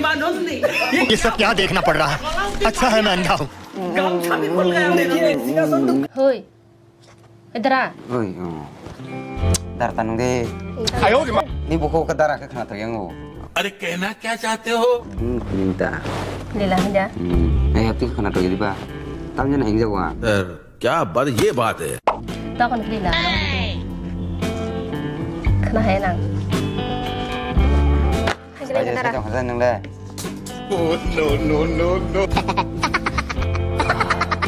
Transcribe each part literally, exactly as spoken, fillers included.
ये सब क्या देखना पड़ रहा है? अच्छा है मैं अंधा हूँ। Hoi. Edara. Oi, oh. Dar tanung de. Ni buku ke dara ke khana toyang o. अरे कहना क्या चाहते हो? Hmm, minta. Lila hida. Hmm, eh, tu khana toyang di ba. Tam jana hing jawa. क्या बात, ये बात है। Tokon kri la. Khna hai nang. Hai sini Aja, kedara. Sejong hajan nang le. Oh, no, no, no, no।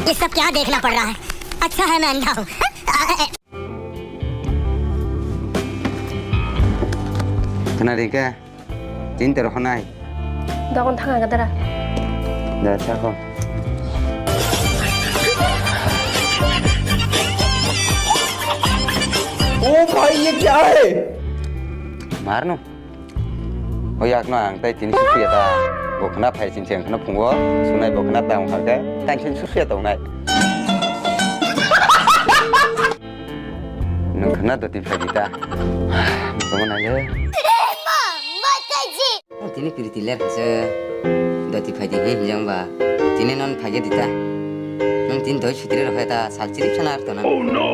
ये सब क्या देखना पड़ रहा है? अच्छा है मैं अंधा हूँ। Khna ri ke? Tin tero honai. Dogon thanga gadara. Da, sako. ओ भाई, ये क्या है? Marno. O yakno ang tai tini susuya ta. Bo khna phai chin cheng khna phungo. Sunai bo khna ta ong kha ke. Tang chin susuya ta nai. Nung khna doti phai di ta. Nung tongma nai le. Tini piriti ler hase. Doti phai di he hinjang ba. Tini non phai di ta. Nung tin doi sutri rok hai ta sal chirip sana ar to na. Oh no.